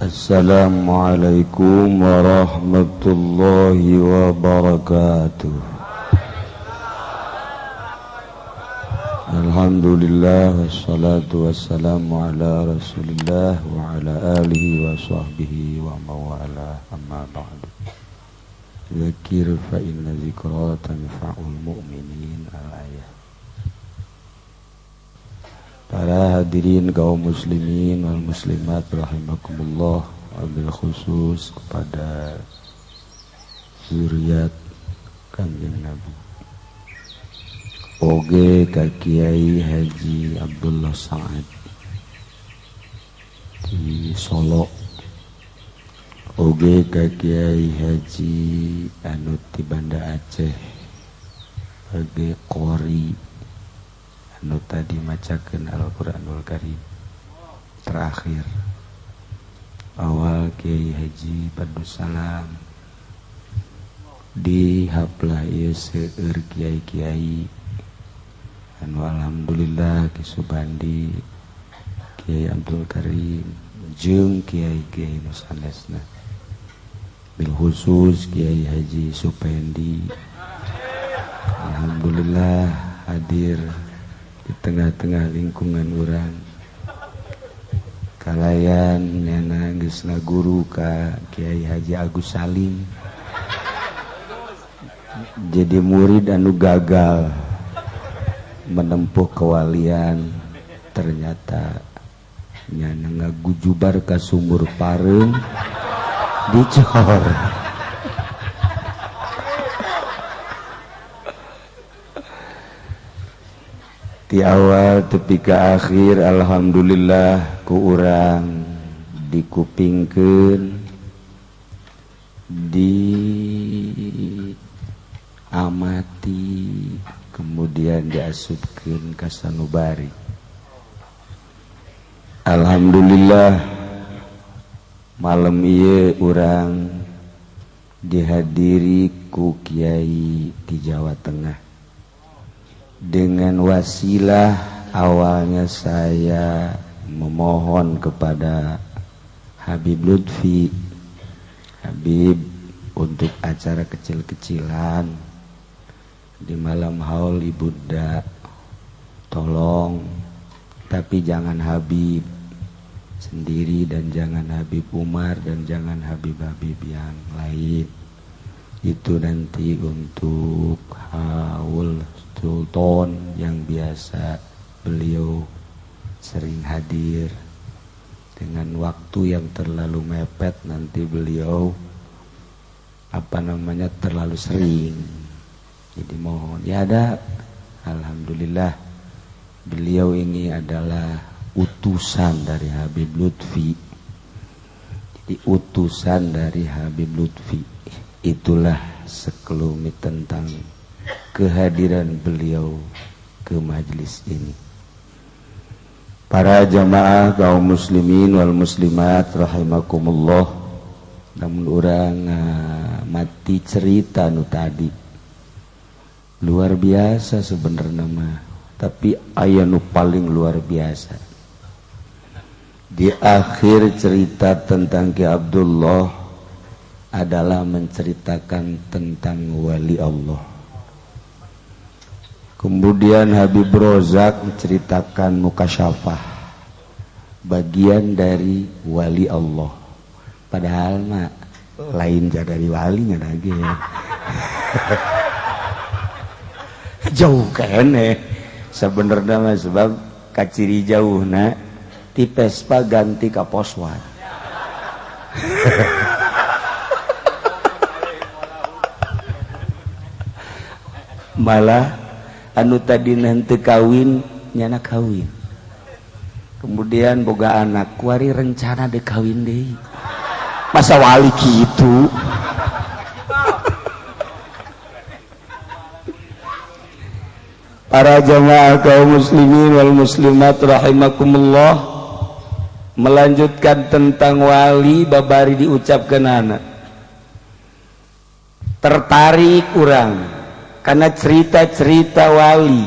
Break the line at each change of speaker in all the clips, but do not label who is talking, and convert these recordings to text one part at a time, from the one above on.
Assalamualaikum warahmatullahi wabarakatuh. Alhamdulillah, wassalatu wassalamu ala rasulillah wa ala alihi wa sahbihi wa mawala, amma ba'du. Dzikir fa inna dzikra tanfa'ul mu'minin, al-ayah. Para hadirin kaum muslimin wal muslimat rahimakumullah, wabil khusus kepada zuriat Kanjeng Nabi. Oge ka Kiai Haji Abdullah Sa'ad di Solo. Oge ka Kiai Haji anu ti Banda Aceh. Oge Qori anu tadi macakeun Al-Qur'anul Karim. Terakhir awal Kiai Haji Badussalam di haplah ieu seueur kiai-kiai anu alhamdulillah Ki Subandi, Kiai Abdul Karim jeung kiai-kiai nu sanesna, bil khusus Kiai Haji Supendi. Alhamdulillah hadir di tengah-tengah lingkungan urang kalayan nyana geus ngaguru ka Kiai Haji Agus Salim, jadi murid anu gagal menempuh kewalian, ternyata nyana ngagujubar ka sumur pareum dicor. Di awal tepi ka akhir alhamdulillah ku urang dikupingkeun, diamati, kemudian diasupkeun ka sanubari. Alhamdulillah malam ieu urang dihadiri ku kiai di Jawa Tengah. Dengan wasilah awalnya saya memohon kepada Habib Lutfi, Habib, untuk acara kecil-kecilan di malam haul Ibunda, tolong, tapi jangan Habib sendiri dan jangan Habib Umar dan jangan Habib-Habib yang lain. Itu nanti untuk haul Sultan yang biasa beliau sering hadir. Dengan waktu yang terlalu mepet nanti beliau terlalu sering. Jadi mohon ya ada. Alhamdulillah beliau ini adalah utusan dari Habib Lutfi. Jadi utusan dari Habib Lutfi. Itulah sekelumit tentang kehadiran beliau ke majelis ini. Para jamaah kaum muslimin wal muslimat rahimakumullah. Namun urang mati cerita nu tadi luar biasa sebenarnya mah, tapi aya nu paling luar biasa. Di akhir cerita tentang Ki Abdullah adalah menceritakan tentang wali Allah. Kemudian Habib Rozak menceritakan mukasyafah, bagian dari wali Allah. Padahal mah lain dari walinya lagi ya. Jauh kene sebenarnya mah, sebab kaciri jauh na ti Vespa ganti ka Poswan. Malah anu tadi nanti kawin nyana kawin, kemudian boga anak kuari rencana de kawin deui, masa wali kitu. Para jamaah kaum muslimin wal muslimat rahimakumullah, melanjutkan tentang wali babari diucapkeun anak tertarik urang karena cerita-cerita wali,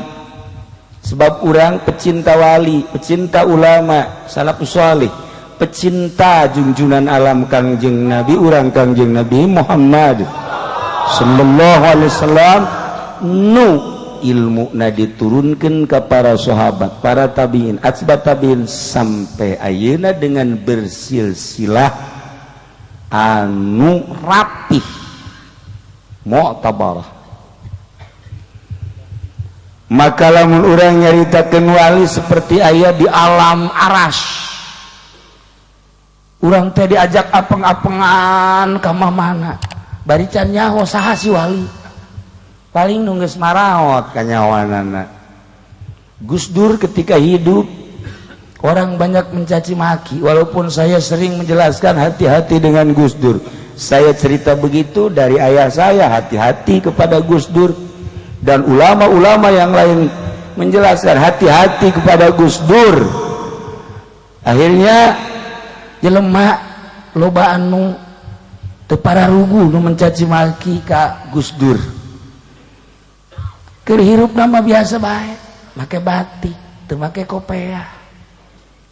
sebab orang pecinta wali, pecinta ulama salafus salih, Pecinta junjunan alam Kangjeng Nabi urang, Kangjeng Nabi Muhammad sallallahu alaihi wasallam, nu ilmu na diturunkan ke para sahabat, para tabiin, atba tabiin, sampai ayeuna dengan bersilsilah anu rapih, mu'tabarah. Maka lamun urang nyaritakeun wali seperti aya di alam aras, urang teh diajak apeng-apengan ka mana bari can nyaho saha si wali. Paling nu geus maraot kanyawanana. Gus Dur ketika hidup orang banyak mencaci maki, walaupun saya sering menjelaskan hati-hati dengan Gus Dur. Saya cerita begitu dari ayah saya, hati-hati kepada Gus Dur, dan ulama-ulama yang lain menjelaskan hati-hati kepada Gus Dur. Akhirnya jelema loba anu teu pararugu nu mencaci maki ka Gus Dur. Keur hirup nama biasa bae, make batik, teu make kopeah,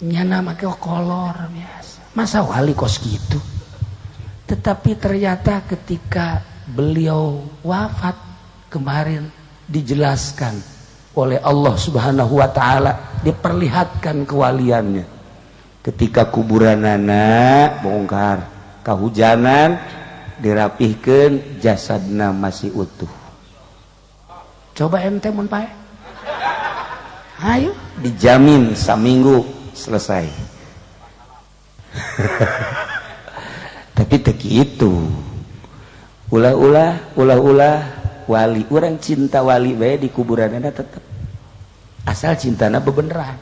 nyana make kolor biasa. Masa wali kos gitu? Tetapi ternyata ketika beliau wafat kemarin, dijelaskan oleh Allah Subhanahu wa taala, diperlihatkan kewaliannya. Ketika kuburanana bongkar, kehujanan, dirapihkan, jasadna masih utuh. Coba ente mun paeh, ayo, dijamin saminggu selesai. Tapi teu kitu. Ulah-ulah, ulah-ulah wali. Orang cinta wali bae di kuburanana tetep, asal cintana bebeneran.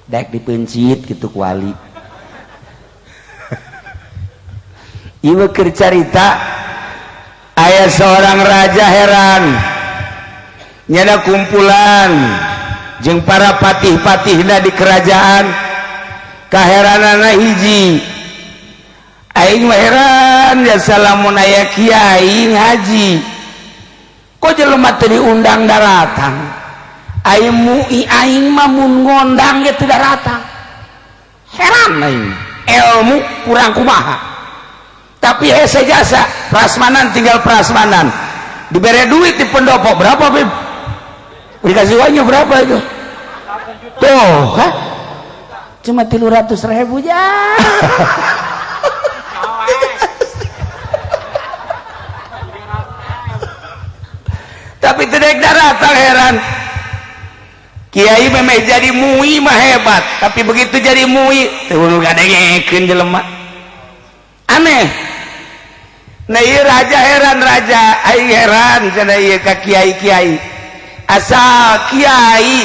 Daek dipencit gitu ku wali. Ieu keur carita aya seorang raja heran, nyada kumpulan jeung para patih-patihna di kerajaan. Kaheranana hiji, aing mah heran ya, salamun aya kiai ngaji kok jelema teu diundang daratang. Aing MUI, aing mah mun ngondang ge teu daratang. Heran aing, ilmu kurang kumaha, tapi hese jasa prasmanan, tinggal prasmanan diberi duit di pendopo. Berapa, Bib? Dikasih uangnya berapa itu tuh? Hah? Cuma 300.000 ya. Tapi tidak datang. Heran, kiai memang jadi MUI mah hebat, tapi begitu jadi MUI teu ngadengekeun jelema. Aneh. Nah, ieu raja heran. Raja, aing heran cenah ieu ka kiai-kiai. Asal kiai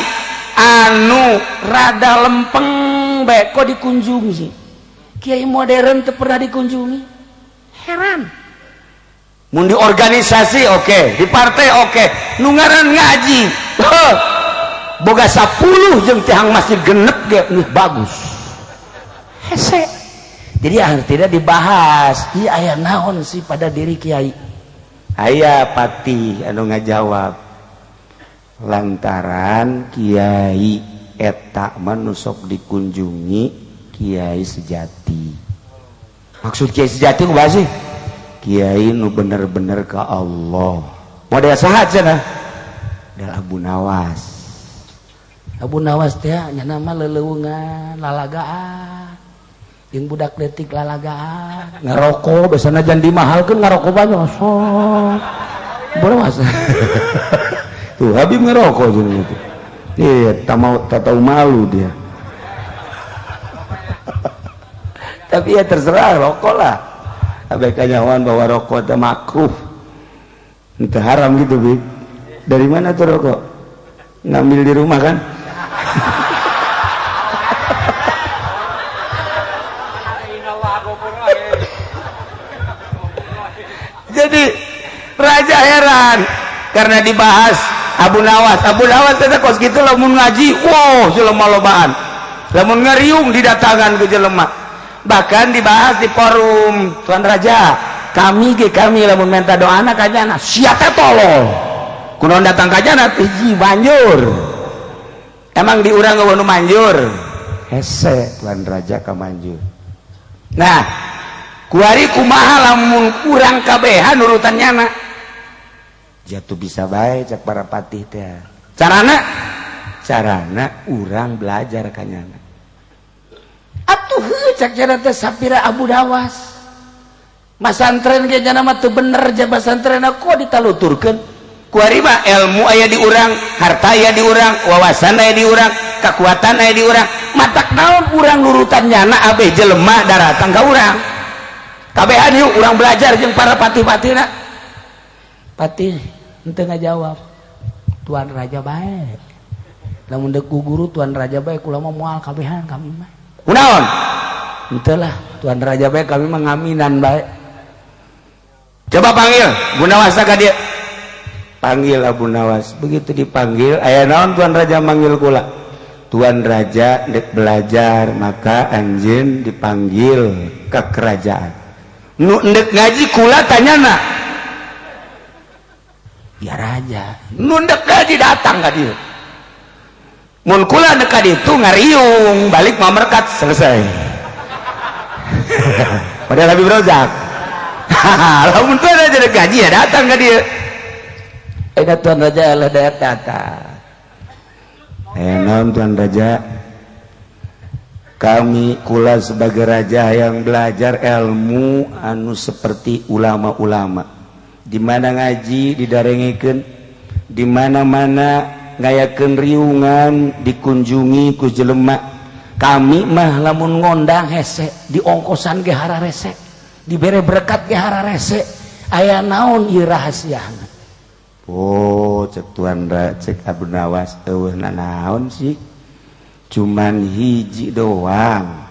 anu rada lempeng bae kok dikunjungi, kiai modern teu pernah dikunjungi. Heran. Mun di organisasi oke, di partai oke, nu ngaran ngaji, heuh, boga 10 jeung tihang masjid genep ge nih bagus, hese. Jadi akhir tidak dibahas, iya, aya naon sih pada diri kiai? Aya patih anu ngajawab, lantaran kiai eta mah nu sok dikunjungi kiai sejati. Maksud kiai sejati kumaha sih? Kiai nu bener-bener ke Allah. Model saha cenah? Model Abu Nawas. Abu Nawas teh nya nama leleuweungan, lalagaan jeung budak leutik, lalagaan, ngarokok. Biasana jangan dimahalkeun, ngarokok banyak. So boleh tuh Habib ngerokok jeung itu. Iya, tak mau, tak tahu malu dia. Tapi ya terserah, rokok lah. Sampai kanyawan bahwa rokok itu makruh, itu haram gitu. Bib, dari mana tuh rokok? Ngambil di rumah kan? Jadi raja heran karena dibahas Abu Nawas. Abu Nawas teh kos kitu, lamun ngaji, wow, jelema lobaan, lamun ngariung didatangan ke jelema. Bahkan dibahas di forum, "Tuan Raja, kami ge kami lamun minta doana ka jana, sia teh tolol, kunaon datang ka jana?" Hiji banjur, emang di urang nu manjur? Hese, Tuan Raja ka manjur. Nah, kuari kumaha lamun kurang kabehan urutan nyana? Jatuh bisa bae cak para patih teh. Carana, carana urang belajar ka nyana. Atuh heuh, cak cara teh sapira Abu Nawas. Masantren ge nyana mah teu bener ja masantren kok ditaluturkeun. Kuari mah ilmu aya di urang, harta aya di urang, wawasan aya di urang, kekuatan aya di urang. Matak naon urang nurutan nyana, abeh jelema daratang ka urang. Kabehan yuk urang belajar jeung para patih-patihna. Patih henteu ngajawab. Tuan Raja bae. Lamun deuk ku guru Tuan Raja bae, kula mah moal kabehan kami mah. Kunaon? Henteu lah, Tuan Raja bae, kami mah ngaminan bae. Coba panggil Abu Nawas ka dieu. Panggil Abu Nawas. Begitu dipanggil, aya naon Tuan Raja manggil kula? Tuan Raja dek belajar, maka anjeun dipanggil ke kerajaan. Nu ndek ngaji kula tanyana. Ya raja, nu ndek ngaji datang ka dieu. Mun kula ndek ka ditu ngariung, balik mamerkat selesai. Padahal Habib Rozak. Lamun tuan raja dek gaji ya datang ka dieu. Ayeuna Tuan Raja Allah daek datang. Eh, naon Tuan Raja? Kami kula sebagai raja yang belajar ilmu anu seperti ulama-ulama. Di mana ngaji didarengekeun, di mana-mana ngayakeun riungan dikunjungi ku jelema. Kami mah lamun ngondang hese, diongkosan ge hararese, dibere berkat ge hararese. Aya naon ieu rahasiana? Oh, cek Tuan Ra, cek Abu Nawas, eueuh naon sih? Cuman hiji doang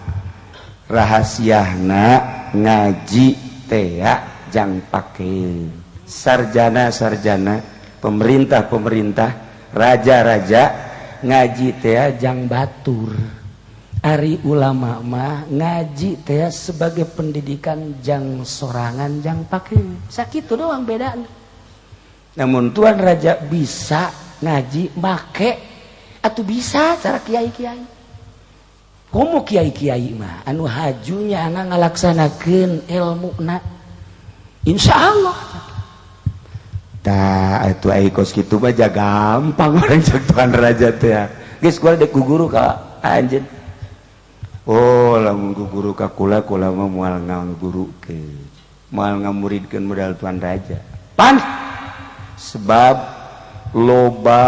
rahasiana, ngaji tea jang pake sarjana-sarjana, pemerintah-pemerintah, raja-raja ngaji tea jang batur. Ari ulama mah ngaji teh sebagai pendidikan jang sorangan, jang pake. Sakitu doang beda. Namun Tuan Raja bisa ngaji make atau bisa cara kiai-kiai, komo kiai-kiai mah anu hajunya anak ngalaksanakeun ilmu na, insya Allah. Tah, itu ai kos kitu mah gampang orang cek Tuan Raja teh. Geus, kula dek ku guru ka anjeun. Oh, lamun ku guru ka kula, kula mah moal ngagurukeun, moal ngamuridkeun modal Tuan Raja. Pan sebab loba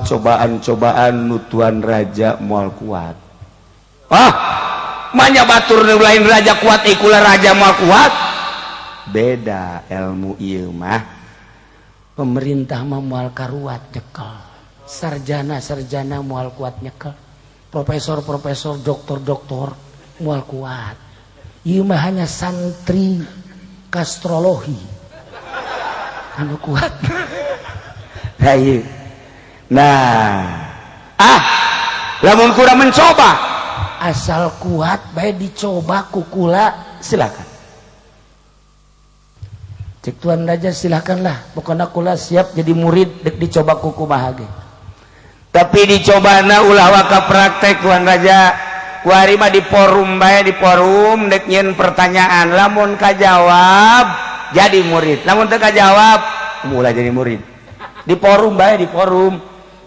cobaan-cobaan nu Tuan Raja moal kuat. Ah, manya batur nu lain raja kuat, eh kula raja moal kuat. Beda ilmu ieu mah. Pemerintah mah moal karuat nyekel, sarjana sarjana moal kuat nyekel, profesor profesor, doktor doktor moal kuat. Ieu mah hanya santri kastrologi anu kuat. Nah, ieu. Nah, ah, lamun kurang mencoba, asal kuat bae dicoba kukula silakan. Cek Tuan Raja, silakanlah, pokoknya kula siap jadi murid, dek dicoba kuku bahage. Tapi dicobana ulah waka praktek, Tuan Raja. Kuari mah di forum bae, di forum dek nyieun pertanyaan, lamun kajawab jadi murid, lamun teu kajawab mulai jadi murid. Di forum bae, di forum.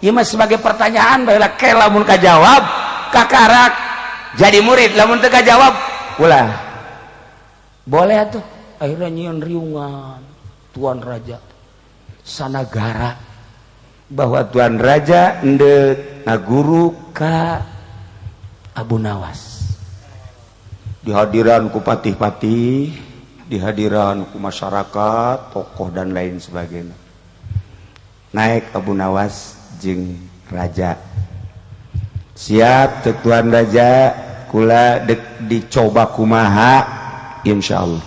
Ieu mah sebagai pertanyaan bae lah, ke lamun kajawab kakarak jadi murid, lamun teu kajawab ulah. Boleh tuh. Akhirnya nyieun riungan Tuan Raja sanagara bahwa Tuan Raja endek ngaguru ka Abu Nawas, dihadiran ku patih-patih, dihadiran ku masyarakat, tokoh dan lain sebagainya. Naik Abu Nawas jeung raja. Siap cek Tuan Raja, kula dek dicoba kumaha? Insya Allah,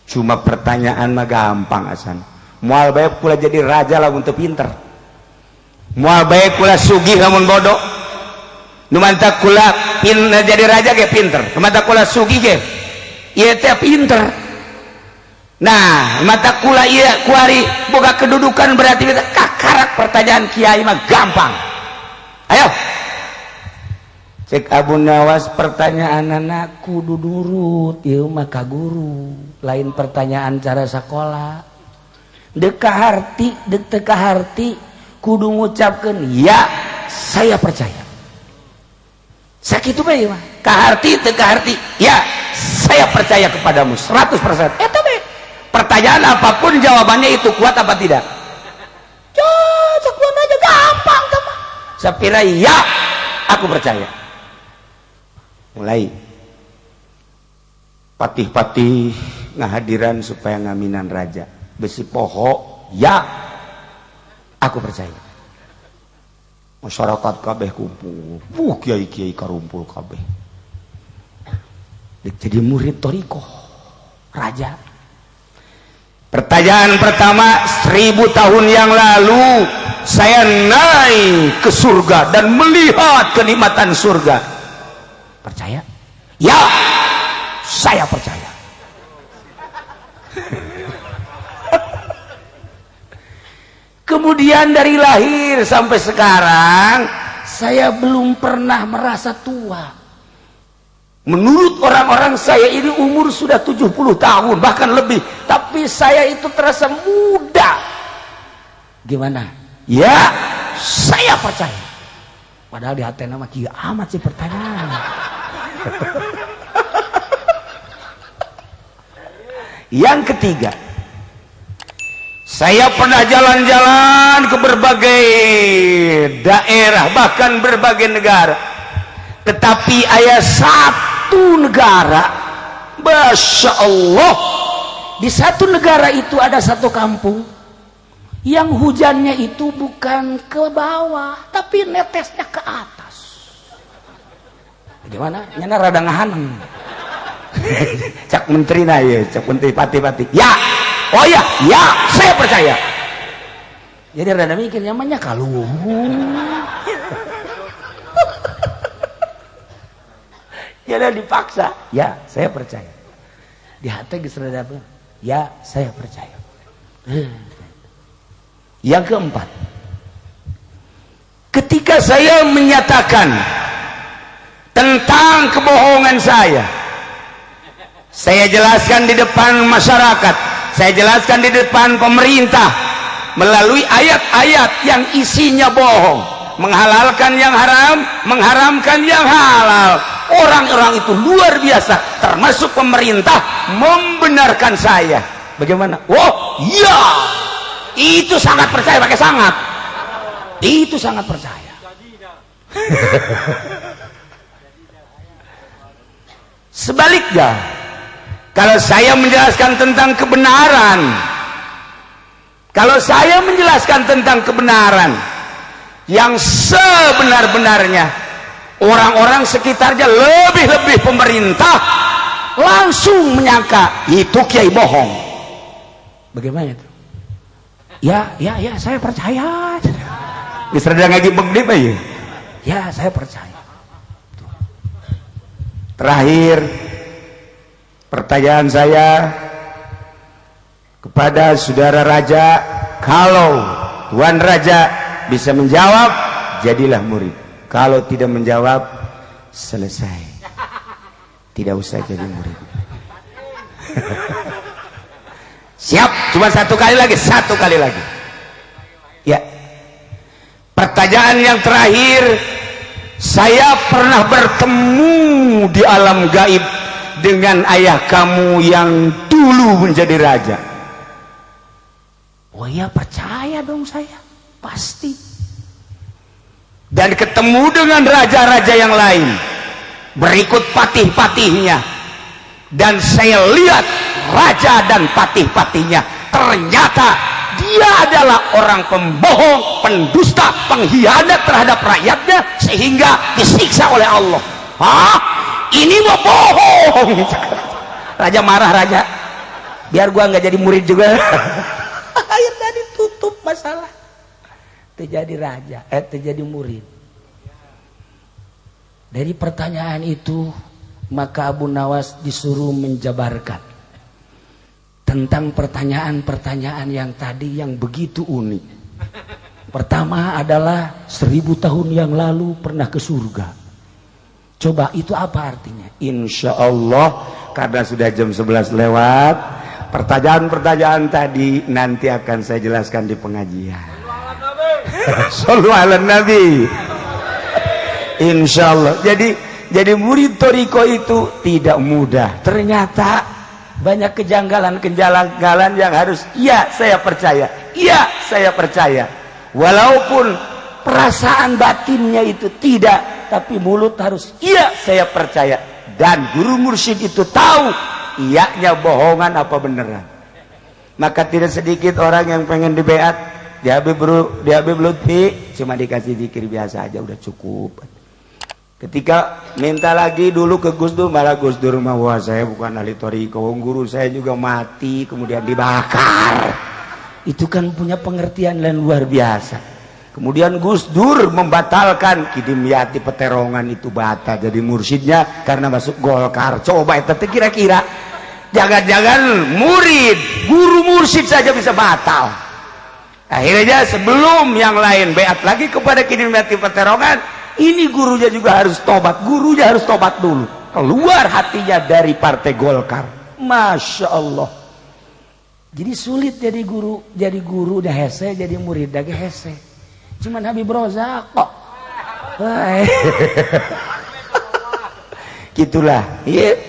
cuma pertanyaan mah gampang asan. Moal bae kula jadi raja lamun teu pinter, moal bae kula sugih lamun bodoh. Nu mantak kula pin jadi raja ge pinter, nu mantak kula sugih ge ieu teh pinter. Nah, mata kula ieu kuari boga kedudukan, berarti kakarak pertanyaan kiai mah gampang. Ayo. Cek Abu Nawas pertanyaan anak kudu nurut ieu mah ka guru, lain pertanyaan cara sekolah. Dek kaharti, dek teu kaharti kudu ngucapkeun ya saya percaya. Sakitu bae mah. Kaharti teu kaharti, ya saya percaya kepadamu 100%. Eta bae. Pertanyaan apapun jawabannya itu kuat apa tidak? Cocok aja gampang teman. Sapira ya aku percaya. Mulai patih-patih ngahadiran supaya ngaminan raja besi poho ya aku percaya. Masyarakat kabeh kumpul, kiai-kiai karumpul kabeh jadi murid toriko raja. Pertanyaan pertama, 1000 tahun yang lalu saya naik ke surga dan melihat kenikmatan surga. Percaya? Ya, saya percaya. Kemudian dari lahir sampai sekarang saya belum pernah merasa tua. Menurut orang-orang saya ini umur sudah 70 tahun bahkan lebih, tapi saya itu terasa muda. Gimana? Ya, saya percaya. Padahal di hati nama kieu amat sih pertanyaan. Yang ketiga, saya pernah jalan-jalan ke berbagai daerah bahkan berbagai negara, tetapi ayah satu negara, Masya Allah, di satu negara itu ada satu kampung yang hujannya itu bukan ke bawah tapi netesnya ke atas. Gimana? Nyana rada ngahaneng. Cak menteri na ya, cak menteri pati-pati. Ya, oh ya, ya, saya percaya. Jadi rada mikir nyamannya kalau. Jadi dipaksa. Ya, saya percaya. Di hati geus rada ya, saya percaya. Yang keempat, ketika saya menyatakan tentang kebohongan saya jelaskan di depan masyarakat, saya jelaskan di depan pemerintah melalui ayat-ayat yang isinya bohong, menghalalkan yang haram, mengharamkan yang halal. Orang-orang itu luar biasa, termasuk pemerintah membenarkan saya. Bagaimana? Oh iya, itu sangat percaya, pakai sangat. Itu sangat percaya. Sebaliknya, kalau saya menjelaskan tentang kebenaran, kalau saya menjelaskan tentang kebenaran yang sebenar-benarnya, orang-orang sekitarnya lebih-lebih pemerintah langsung menyangka itu kiai bohong. Bagaimana itu? Ya, ya, ya, saya percaya. Bisa lagi begdip aja. Ya, saya percaya. Tuh. Terakhir, pertanyaan saya kepada saudara raja, kalau Tuan Raja bisa menjawab, jadilah murid. Kalau tidak menjawab, selesai. Tidak usah jadi murid. Siap, cuma satu kali lagi, satu kali lagi. Ya. Pertanyaan yang terakhir, saya pernah bertemu di alam gaib dengan ayah kamu yang dulu menjadi raja. Oh iya, percaya dong saya, pasti. Dan ketemu dengan raja-raja yang lain, berikut patih-patihnya. Dan saya lihat raja dan patih-patihnya, ternyata dia adalah orang pembohong, pendusta, pengkhianat terhadap rakyatnya, sehingga disiksa oleh Allah. Hah? Ini mah bohong. Raja marah, raja. Biar gua nggak jadi murid juga. Akhirnya ditutup masalah. Terjadi raja, terjadi murid. Dari pertanyaan itu, maka Abu Nawas disuruh menjabarkan tentang pertanyaan-pertanyaan yang tadi yang begitu unik. Pertama adalah 1000 tahun yang lalu pernah ke surga. Coba itu apa artinya? Insya Allah karena sudah jam 11 lewat, pertanyaan-pertanyaan tadi nanti akan saya jelaskan di pengajian. Shallu ala Nabi. Insya Allah. Jadi murid thoriqoh itu tidak mudah. Ternyata banyak kejanggalan-kejanggalan yang harus, iya saya percaya, iya saya percaya. Walaupun perasaan batinnya itu tidak, tapi mulut harus iya saya percaya. Dan guru mursyid itu tahu iyanya bohongan apa beneran. Maka tidak sedikit orang yang pengen dibeat di Habib Bro, di Habib Lutfi cuma dikasih zikir biasa aja udah cukup. Ketika minta lagi dulu ke Gus Dur, malah Gus Dur mah, wah saya bukan ahli thoriqoh, guru saya juga mati kemudian dibakar. Itu kan punya pengertian dan luar biasa. Kemudian Gus Dur membatalkan Ki Dimyati Peterongan itu batal jadi mursyidnya karena masuk Golkar. Coba itu kira-kira jangan-jangan murid guru mursyid saja bisa batal. Akhirnya sebelum yang lain beat lagi kepada Ki Dimyati Peterongan, ini gurunya juga harus tobat, gurunya harus tobat dulu, keluar hatinya dari partai Golkar. Masya Allah. Jadi sulit jadi guru udah hese, jadi murid lagi hese. Cuman Habib Rozak kok. Gitulah. Iya.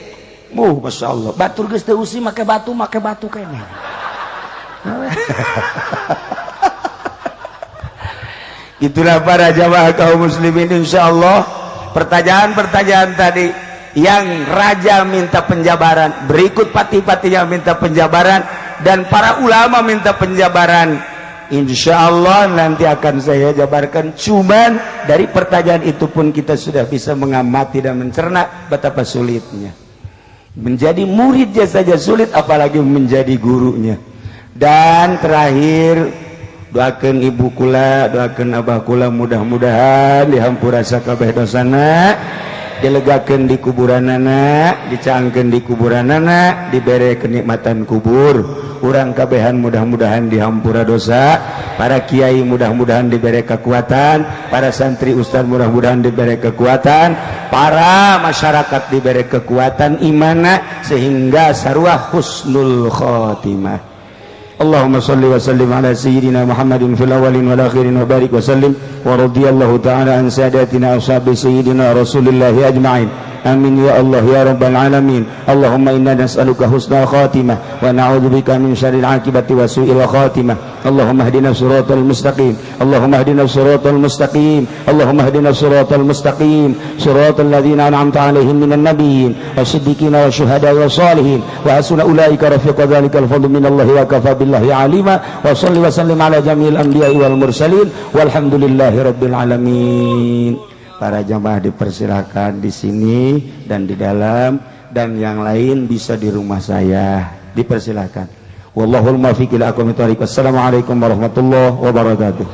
Masya Allah. Batur geus teu usi make batu kene. Itulah para jamaah kaum muslimin, insyaallah pertanyaan-pertanyaan tadi yang raja minta penjabaran, berikut pati-patinya minta penjabaran, dan para ulama minta penjabaran. Insya Allah nanti akan saya jabarkan. Cuman dari pertanyaan itu pun kita sudah bisa mengamati dan mencerna betapa sulitnya menjadi muridnya saja sulit, apalagi menjadi gurunya. Dan terakhir, doakan ibu kula, doakan abah kula, mudah-mudahan dihampura sakabeh dosana, dilegakeun di kuburanana, dicangkeun di kuburanana, dibere kenikmatan kubur. Urang kabehan mudah-mudahan dihampura dosa, para kiai mudah-mudahan diberi kekuatan, para santri ustaz mudah-mudahan diberi kekuatan, para masyarakat diberi kekuatan imana sehingga sarua husnul khotimah. Allahumma salli wa sallim ala sayyidina Muhammadin fil awwalin wal akhirin wa barik wa sallim wa radiyallahu ta'ala an sadatina ashabi sayyidina Rasulillah ajma'in. Amin ya Allah ya rabbal alamin. Allahumma inna nas'aluka husnal khatimah wa na'udzubika min syarril akibati wa su'il khatimah. Allahumma hdina siratal mustaqim. Allahumma hdina siratal mustaqim. Allahumma hdina siratal mustaqim. Siratal ladzina an'amta 'alaihim minan nabiyyin wasiddiqina wasyuhada wassalihin wa hasuna ulaika rafiqa. Dzalikal fadlu minallahi wa kafa billahi alima. Wa salli wa sallim ala jami'il anbiya'i wal mursalin walhamdulillahi rabbil alamin. Para jamaah dipersilakan di sini dan di dalam, dan yang lain bisa di rumah saya, dipersilakan. Wallahul muwaffiq ila aqwamit thoriq. Wassalamualaikum warahmatullahi wabarakatuh.